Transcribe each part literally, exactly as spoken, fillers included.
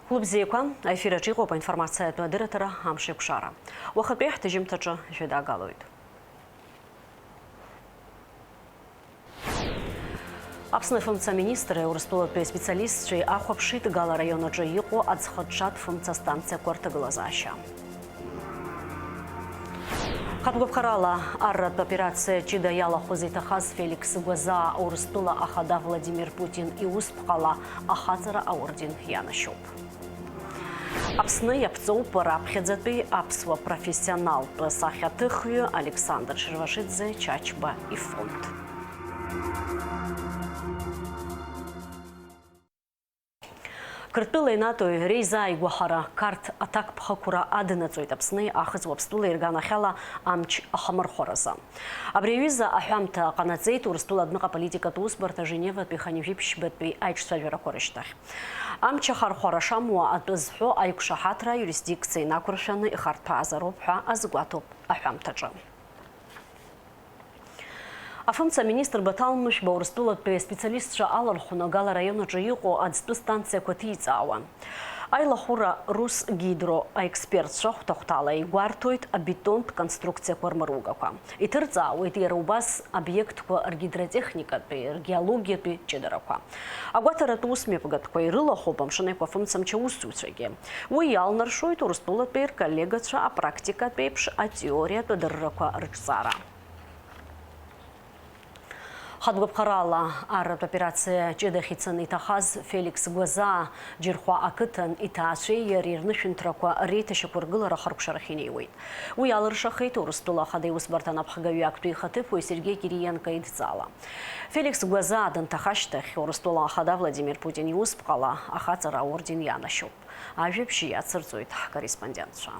Хәлыбзиақәа, аефир аҿы иҟоуп аинформациатә адырраҭара Амшеикәшара. Уахатәи ҳҭыжьымҭаҿы жәедагалоит. Аԥсны афымца аминистри Урыстәылатәи аспециалистцәеи ахәаԥшит Гала араион аҿы иҟоу аӡхыҽҽатә фымца станциақәа рҭагылазаашьа. Хатәгәаԥхарала арратә операциа ҷыда иалахәыз иҭахаз Феликс Гәазаа Урыстәыла ахада Владимир Путин иусԥҟала ахаҵара аорден ианашьоуп. Аԥсны иаԥҵоуп раԥхьаӡатәи аԥсуа профессионалтә сахьаҭыхҩы Александр Шервашиӡе Чачба ифонд. Қырҭтәылеи натои реизааигәахара Қарҭ аҭакԥхықәра аднаҵоит Аԥсни Аахыҵ Уаԥстәылеи рганахьала амч ахамырхәаразы. Абри аҩыза аҳәамҭа ҟанаҵеит Урыстәыла адәныҟа аполитикатә усбарҭа Женеватәи хынҩажәи ԥшьбатәи аиҿцәажәарақәа рышьҭахь. Амч ахархәара шамуа атәы зҳәо аиқәшаҳаҭра аиуристдикциа инақәыршәаны ихарҭәаазароуп ҳәа азгәаҭоуп аҳәамҭаҿы. Афымца аминистр Баҭал Мышәба Урыстәылатәи аспециалистцәа алархәны Гала араион аҿы иҟоу аӡтәы станциақәа ҭиҵаауан. Аилахәыра Русгидро аекспертцәа хәҭа-хәҭала игәарҭоит абетонтә конструкциақәа рмыругақәа. Иҭырҵаауеит иара убас обиектқәа ргидротехникатәи, ргеологиатәи ҷыдарақәа. Агәаҭаратә усмҩаԥгатәқәа ирылахәуп Амшын Еиқәа афымцамч аусзуҩцәагьы. Уи иалнаршоит Урыстәылатәи рколлегацәа апрактикатә еиԥш атеориатә адыррақәа рыҿҵара. Хатәгәаԥхарала арратә операциа ҷыдахь ицаны иҭахаз Феликс Гәазаа Џьырхәа ақыҭан иҭаацәеи иареи рнышәынҭрақәа реиҭашьақәыргылара ахыркәшарахь инеиуеит. Уи алыршахеит Урыстәыла Ахада Иусбарҭа анапхгаҩы актәи ихаҭыԥуаҩ Сергеи Кириенко идҵала. Феликс Гәазаа данҭаха ашьҭахь, Урыстәыла Ахада Владимир Путин иусԥҟала ахаҵара аорден ианашьоуп. Ажәабжь иацырҵоит ҳкорреспондентцәа.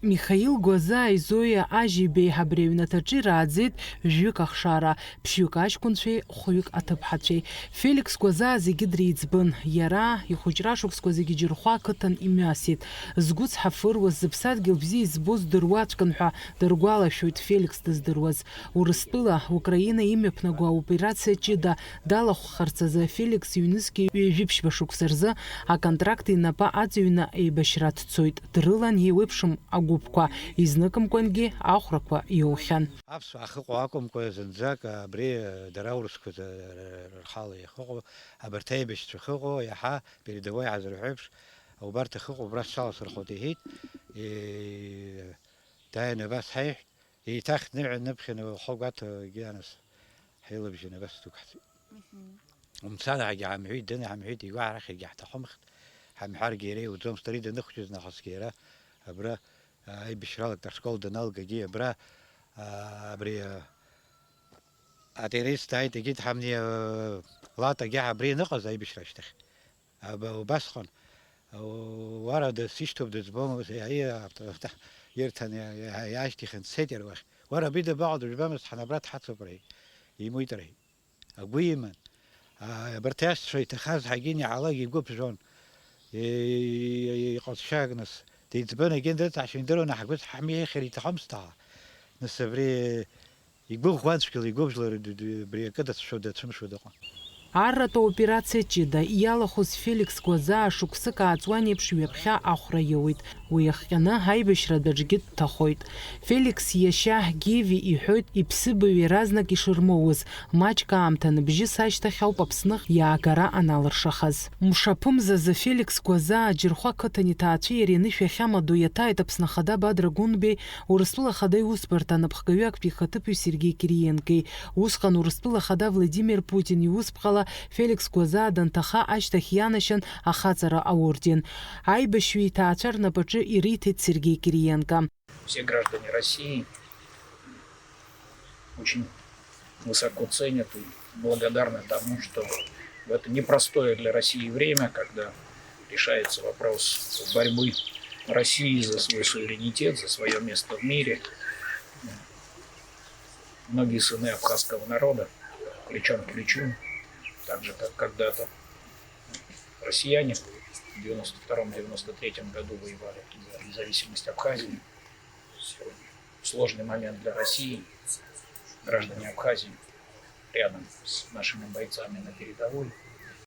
Михаил Гәазааи Зоиа Ажьибеи абри аҩнаҭаҿы ирааӡеит жәҩык ахшара, ԥшьҩык аҷкәынцәеи хәҩык аҭыԥҳацәеи. Феликс Гәазаа зегьы дреиҵбын. Иара ихәыҷра шықәсқәа зегьы Џьырхәа ақыҭан имҩасит. Згәы цҳафыруаз, зыԥсадгьыл бзиа избоз дыруаӡәкын ҳәа дыргәалашәоит Феликс дыздыруаз. Урыстәыла, Украина имҩаԥнаго аоперациа ҷыда далахәхарц азы Феликс ҩнызқьи ҩажәиԥшьба шықәса рзы аконтракт инапы аҵыҩны еибашьра дцоит. Дрылан еиуеиԥшым агәыԥқәа, изныкымкәангьы ахәрақәа иоухьан. Аԥсуаа ахьыҟоу акәымкәа, зынӡак абри, дара аурысқәа рхала иахьыҟоу, абарҭ аибашьцәа ахьыҟоу, иаҳа передовой ҳазырҳәо еиԥш, убарҭ ахьыҟоу убра сҽаласырхәуеит, иҳәеит. Е, Дааины абас ҳаиҳәт, еиҭах дныҳәа дныԥхьаны, уахәа гәаҭа, егьи анас ҳаилабжьаны абас дықәҳҵеит. Мгм. Умцан ҳәагьы ҳамҳәеит, дын ҳамҳәеит, игәы ҳарахьагьы ҳҭахымхт, ҳамҳәаргьы иара иуӡомызт, ари даныхәҷыз нахысгьы иара абра, а, аибашьралак ашкол даналгагьы абра, а, абри, а, атеррорист дааит, егьит ҳамни, а, латагьы абри аныҟаз аибашьра ашьҭахь. Аба-, убасҟан, уара дысишьҭоуп, дызбом, ус, иа-, иа-, ирҭан, иа-, иа-, иаашьҭихын, дцеит иара уахь. Уара, абри дабаҟоу, дыжәбамызт, ҳан абра дҳацуп, рҳәеит. Имуит, рҳәеит. Агәы иман. А, абарҭ иашьцәа иҭахаз ҳагьини ҳалак игәы ԥжәон. И-, и-, иҟазшьак, нас, деиҵбын, егьи дрыцҳашьан, идыруан, ҳгәы ҳамеихьыр иҭахымызт, аха, нас, абри Игәыӷуан цәгьала, игәыбжьлар д-, д-, абри акы дацәшәо, дацәымшәо дыҟан. Арратә аоперациа ҷыда иалахәыз Феликс Гәазаа шықәсык ааҵуан еиԥш ҩаԥхьа ахәра иоуит. Уи иахҟьаны аибашьратә аҿгьы дҭахоит. Феликс иашьа Геви иҳәоит, иԥсыбаҩ иаразнак ишырмоуаз, маҷк аамҭа аныбжьыс ашьҭахь ауп Аԥсны иаагара аналыршахаз. Мшаԥымзазы Феликс Гәазаа Џьырхәа ақыҭан иҭаацәеи иареи анышә иахьамадоу иаҭааит Аԥсны Ахада Бадра Гәынбеи, Урыстәыла Ахада Иусбарҭа анапхгаҩы актәи ихаҭыԥуаҩ Сергеи Кириенкои. Усҟан Урыстәыла Ахада Владимир Путин иусԥҟала Феликс Гәазаа данҭаха ашьҭахь ианашьан ахаҵара аорден. Аибашьҩы иҭаацәа рнапаҿы ириҭеит Сергеи Кириенко. Все граждане России очень высоко ценят и благодарны тому, что в это непростое для России время, когда решается вопрос борьбы России за свой суверенитет, за своё место в мире, многие сыны абхазского народа плечом к плечу, так же, как когда-то россияне в девяносто втором — девяносто третьем году воевали за независимость Абхазии. Сегодня сложный момент для России. Граждане Абхазии рядом с нашими бойцами на передовой.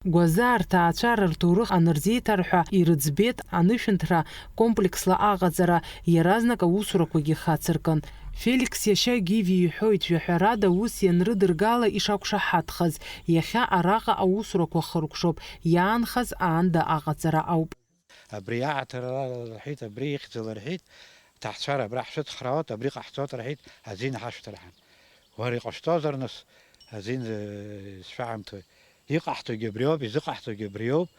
Гәазаа рҭаацәара рҭоурых анырзеиҭарҳәа, ирыӡбеит анышәынҭра комплексла аҟаҵара, иаразнак аусурақәагьы хацыркын. Феликс иашьа Гиви иҳәоит, жәаҳәарада ус ианрыдыргала ишақәшаҳаҭхаз, иахьа араҟа аусурақәа хыркәшоуп, иаанхаз аанда аҟаҵара ауп. Абри аҳаҭыр ала рҳәеит, абри ихьӡала рҳәеит, ҭаҳцәара абра ҳшәыцхраауеит, абри ҟаҳҵоит рҳәеит, азин ҳашәҭарҳан. Уара иҟашәҵозар нас, азин, э, сшәаҳамҭои? Иҟаҳҵогьы абриоуп, изыҟаҳҵогьы абриоуп,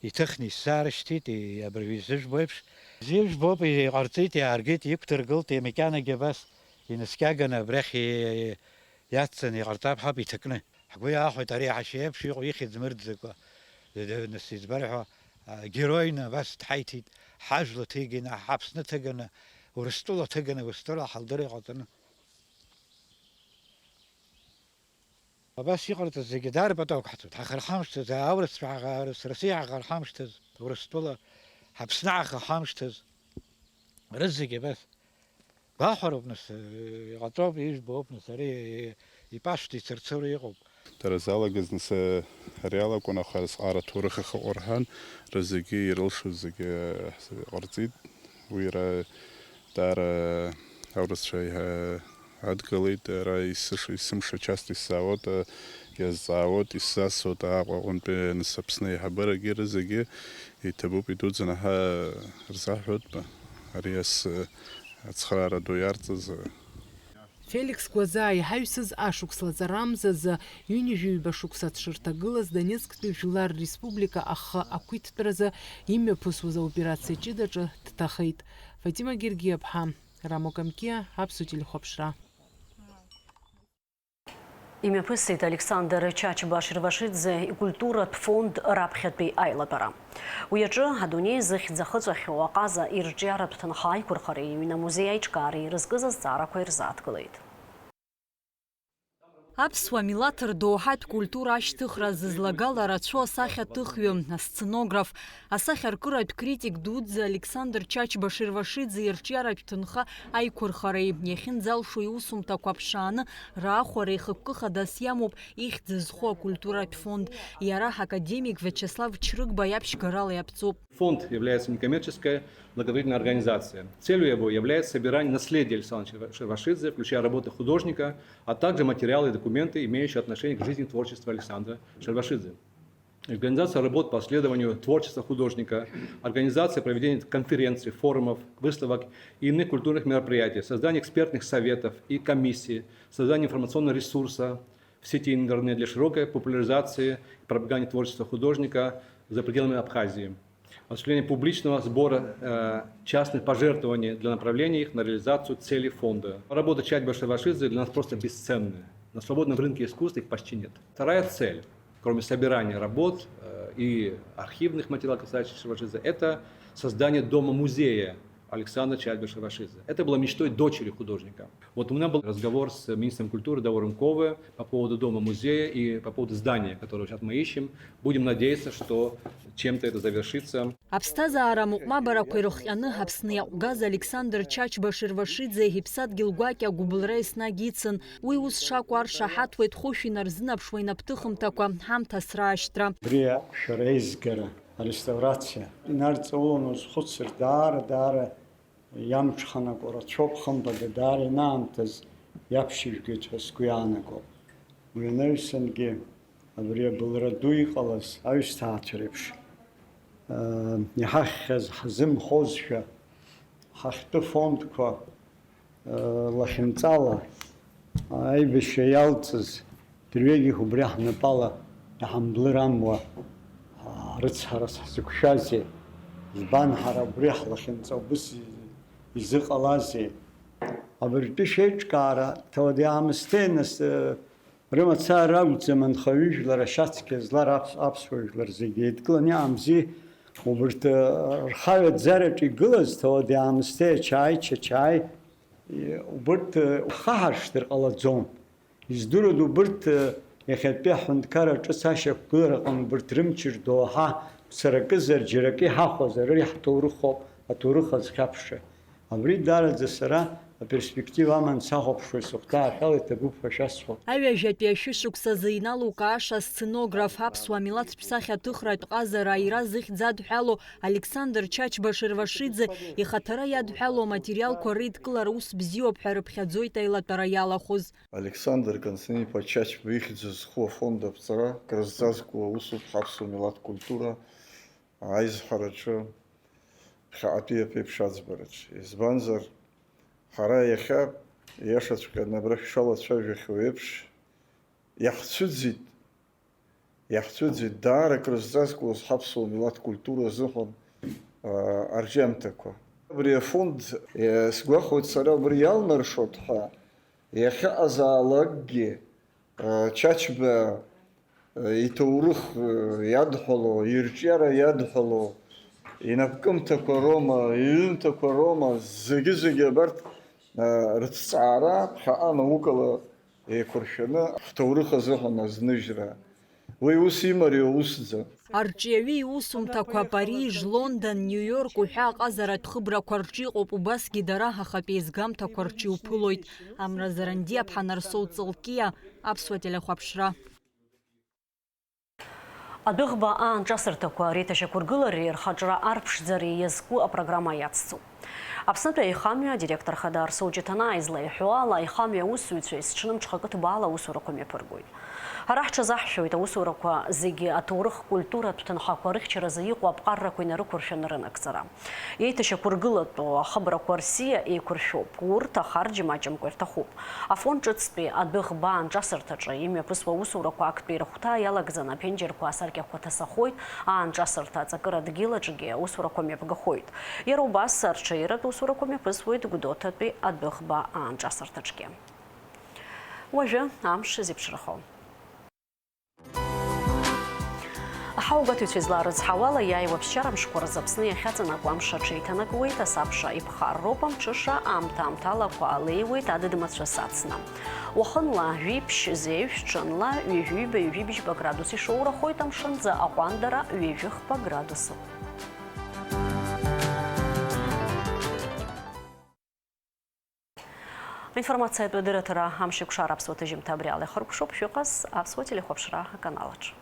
иҭыхны исзаарышьҭит, и-, абыржәы изыжәбо еиԥш. Изыжәбоуп, иҟарҵеит, иааргеит, иқәдыргылт, макьанагьы абас инаскьаганы абрахь и-, иаццаны иҟарҵап ҳәа иҭакны. Ҳгәы иаахәеит ари аҳәашьа еиԥш иҟоу ихьӡ мырӡакәа, нас избар ҳәа, а, героины абас дҳаиҭеит, ҳажәла ҭиганы, ҳаԥсны ҭыганы, Урыстәыла ҭыганы, Урыстәыла ҳалдыр иҟаҵаны. Абас иҟарҵаз зегьы даара пату ақәҳҵоит. Ҳахарҳамшҭыз, аурысцәа ҳаха-, Россиа ҳахарҳамшҭыз, Урыстәыла, Ҳаԥсны ҳахарҳамшҭыз, рызегьы абас. Гәахәароуп, нас, э, иҟаҵоуп, ижәбоуп, нас, ари, э, ипашәҭа ицырцыруа иҟоуп. Дара залагаз, нас, э, ари алакәын, аха азҟара ҭоурых ахаҟа рҳәан, рызегьы ирылшоз зегьы, э, ҟарҵеит. Уи ара даара аурысцәа еиҳа адгылеит, ара исыш-, есымша часто исзаауеит, э, иазҵаауеит, исзасуеит, Аҟәа аҟынтәи, нас, Аԥсны аиҳабырагьы рызегьы иҭабуп, идуӡӡаны ҳәа рзаҳҳәоит, ари ас, э, ацхыраара ду иарҵаз, э. Феликс Гәазаа иҳаҩсыз ашықәс лаҵарамзазы ҩынҩажәи ҩба шықәса дшырҭагылаз Донецктәи Жәлар Республика ахы ақәиҭтәразы имҩаԥысуаз аоперациа ҷыдаҿы дҭахеит. Фатима Гергиаԥҳа, Рамо Камкиа, Аԥсуа телехәаԥшра. Имҩаԥысит Александр Чачба Шервашиӡе икультуратә фонд раԥхьатәи аилатәара. Уи аҿы адунеи зыхьӡ ахыҵәахьоу аҟаза ирҿиаратә ҭынха аиқәырхареи аҩны амузеи аиҿкаареи ирызкыз азҵаарақәа ирзааҭгылеит. Аԥсуа милаҭ рдоуҳатә культура ашьҭыхра зызлагала рацәоу асахьаҭыхҩы, асценограф, асахьаркыратә критик дуӡӡа Александр Чачба Шервашиӡе ирҿиаратә ҭынха аиқәырхареи, иахьынӡалшо иусумҭақәа ԥшааны раахәара ихықәкы хадас иамоуп ихьӡ зху акультуратә фонд. Иара академик Виачеслав Чрыгба иаԥшьгарала иаԥҵоуп. Фонд является некоммерческой благотворительной организацией. Целью его является собирание наследия Александра Шерва-, Шервашидзе, включая работы художника, а также материалы и документы, имеющие отношение к жизни и творчеству Александра Шервашидзе. Организация работ по исследованию творчества художника, организация проведения конференций, форумов, выставок и иных культурных мероприятий, создание экспертных советов и комиссий, создание информационного ресурса в сети интернет для широкой популяризации и пропаганды творчества художника за пределами Абхазии, осуществление публичного сбора, э, частных пожертвований для направления их на реализацию целей фонда. Работа Чачбы Шервашидзе для нас просто бесценная. На свободном рынке искусства их почти нет. Вторая цель, кроме собирания работ, э, и архивных материалов, касающихся Шервашидзе, это создание дома-музея Александра Чачбы Шервашидзе. Это было мечтой дочери художника. Вот у меня был разговор с министром культуры Дауром Ковы по поводу дома-музея и по поводу здания, которое сейчас мы ищем. Будем надеяться, что чем-то это завершится. Аԥсҭазаара амыҟәмабарақәа ирыхҟьаны Аԥсны иаҟәгаз Александр Чачба Шервашидзе иԥсадгьыл гәакьа агәыбылра еснагь ицын. Уи ус шакәу аршаҳаҭуеит хәышә инарзынаԥшуа инапҭыхымҭақәа, ҳамҭас раашьҭра. Абри ашәара аизгара, ареставрациа инарҵауланы узхәыцыр, даара, даара иамҽханакуа рацәоуп, хымԥада, даара инаамҭаз иаԥшьыжәгеит ҳәа сгәы иаанагоуп. Уи анаҩсангьы абри абылра ду иҟалаз аҩсҭаацәа реиԥш, э, иҳахьхьаз ҳзымхозшәа, ҳахьтәы фондқәа, э, лахьынҵала аибашьра иалҵыз, дырҩегьых убри ҳнапала иҳамблыр амуа, а, рыцҳарас ҳзықәшәазеи? Избан ҳара убри ҳлахьынҵа убыс изыҟалазеи? Абыржәтәи шәеиҿкаара ҭауади-аамысҭеи нас, э, рымацара ракәӡам анхаҩыжәлар ашьацқьа злар аԥс-, аԥсуа жәлар зегьы еидкыланы иҟамзи, убырҭ, э, рхаҩаӡараҿы игылаз ҭауади-аамысҭеи ачаи, чачаи, э, убырҭ, э, ҳхаҳаршҭыр ҟалаӡом. Издыруада убырҭ, э, иахьатәи аҳәынҭқарра ҿыц ашьақәгылараҟны убырҭ рымчи рдоуҳа мцаракызар, џьаракы иҳахәозар, ара иаҳҭоурыхоуп, аҭоурых азхьаԥшра. Абри даараӡа сара Аперспектива аман сахәаԥшуеит, сыхәҭаахьала иҭабуп ҳәа шәасҳәап. Аҩажәатәи ашәышықәсазы иналукааша асценограф, аԥсуа милаҭтә сахьаҭыхратә ҟазара аира зыхьӡ адҳәалоу Александр Чачба Шервашиӡе ихаҭара иадҳәалоу аматериалқәа реидкылара ус бзиоуп ҳәа рыԥхьаӡоит аилатәара иалахәыз. Александр Константин-иԥа Чачба ихьӡ зху афонд аԥҵара крызҵазкуа усуп ҳаԥсуа милаҭ культура аизҳараҿы, ԥхьаҟатәи аԥеиԥш аӡбараҿы. Избанзар, ҳара иахьа, иашаҵәҟьаны абра шәшалацәажәахьоу еиԥш, иаҳцәыӡит, иаҳцәыӡит даара крызҵазкуаз ҳаԥсуа милаҭ культура азыҳәан, аа, арҿиамҭақәа. Абри афонд, е, сгәахәуеит сара, убри иалнаршоит ҳәа, иахьыҟазаалакгьы, аа, Чачба, е, иҭоурых, е, иадҳәало, ирҿиара иадҳәало, инапкымҭақәа роума, иҩымҭақәа роума, зегьы-зегьы абарҭ, аа, рыҭҵаара ԥхьаҟа наукала еиқәыршәаны ҳҭоурых азыҳәан азныжьра. Уи ус имариоу усӡам. Арҿиаҩы иусумҭақәа Париж, Лондон, Нью-Йорк уҳәа аҟазаратә хыбрақәа рҿы иҟоуп, убасгьы дара ахатә еизгамҭақәа рҿы иуԥылоит. Амра Зарандиаԥҳа, Нарсоу Ҵлкиа, Аԥсуа телехәаԥшра. Адәыӷба аанҿасырҭақәа реиҭашьақәыргылареи рхаҿра арԥшӡареи иазку апрограмма иацҵоуп. Аԥснытәи аихамҩа адиректор хада Арсоу Ҷыҭанаа излаиҳәо ала, аихамҩа аусзуҩцәа есҽны мҽхакы ҭбаала аусурақәа мҩаԥыргоит. Ҳара ҳҽазаҳшәоит аусурақәа зегьы аҭоурых-культуратә ҭынхақәа рыхьчаразы иҟоу аԥҟаррақәа инарықәыршәаны рынагӡара. Еиҭашьақәыргылатәу ахыбрақәа рсиа еиқәыршәоуп, урҭ ахарџь маҷымкәа ирҭахуп. Афонд ҿыцтәи адәыӷба аанҿасырҭаҿы имҩаԥысуа аусурақәа актәи рыхәҭа иалагӡаны аԥенџьырқәа асаркьақәа ҭасахоит, аанҿасырҭа аҵакыра дгьыл аҿгьы аусурақәа мҩаԥгахоит. Иара убас арҽеиратә усурақәа мҩаԥысуеит Гәдоуҭатәи адәыӷба аанҿасырҭаҿгьы. Уажәы амш зеиԥшрахо. Ҳаугәаҭаҩцәа излаарыцҳауала, иааиуа ԥсшьара мшқәа рзы Аԥсны иахьаҵанакуа амш аҽеиҭанакуеит, асабша иԥхарроуп, амҽыша аамҭа-аамҭалақәа алеиуеит, адыд-мацәыс ацны. Уахынла жәиԥшь зеижә, ҽынла ҩажәиба-ҩажәибжьба градус ишоурахоит, амшынӡы аҟәандара ҩажәихԥа градусуп. Аинформациатә дырраҭара Амшеикәшара аԥсуа ҭыжьымҭа абри ала ихыркәшоуп, шәыҟаз аԥсуа телехәаԥшра аканалаҿ.